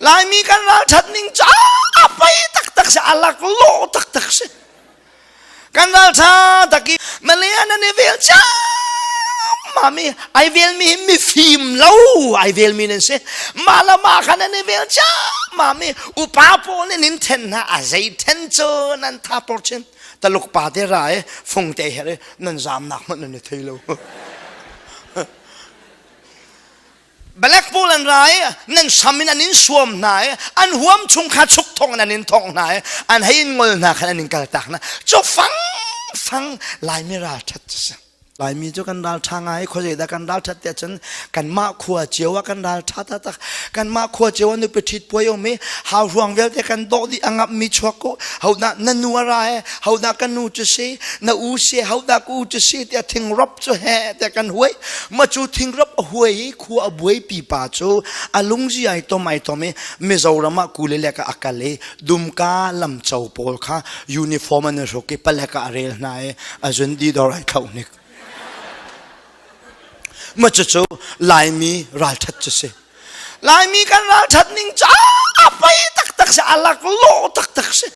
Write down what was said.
Laimi kan ralṭhat ning cu a pei taktak si, a laklawh taktak si. Kan ralṭha tak i Malay nan i vel mami ai velmi hi mifim lo ai velmi nan si. Mah le mah kha nan i vel mami upa pawl nih nin then hna a zei then cu nan tha por chin. Taluk pa te ra i fung te her i nan zamnak hmanh nan i thei lo. Black pawl an ra i nan sam in an in suam hna i an huam chung kha chuk thong in an in thong hna i an hei in ngol hna khan an in kaltak hna cu fang fang Laimi ralṭhat cu si Laimi cu kan ralṭha ngai khuazei dah kan ralṭhat tiah cun kanmah khua cio ah kan ralṭha taktak kanmah khua cio ah nupi ṭhit puai um i hau hruang vialte kan dawh dih a ngamh mi chuak ko hodah na nu a ra e hodah ka nu cu si na u si hodah ka u cu si tiah thingrop cu he tiah kan huai ma cu thingrop a huai i khua a buai pipa cu a lungzi ai tom ai tom i Mizoram ah kule le ka a kal i dumka lamco pawl kha uniform an i hruk i palek ah a rel hna i a zun di dor ai thlauh hnik ma cucu Laimi ralṭhat cu si Laimi kan ralṭhat ning cu a pei taktak si a laklawh taktak si.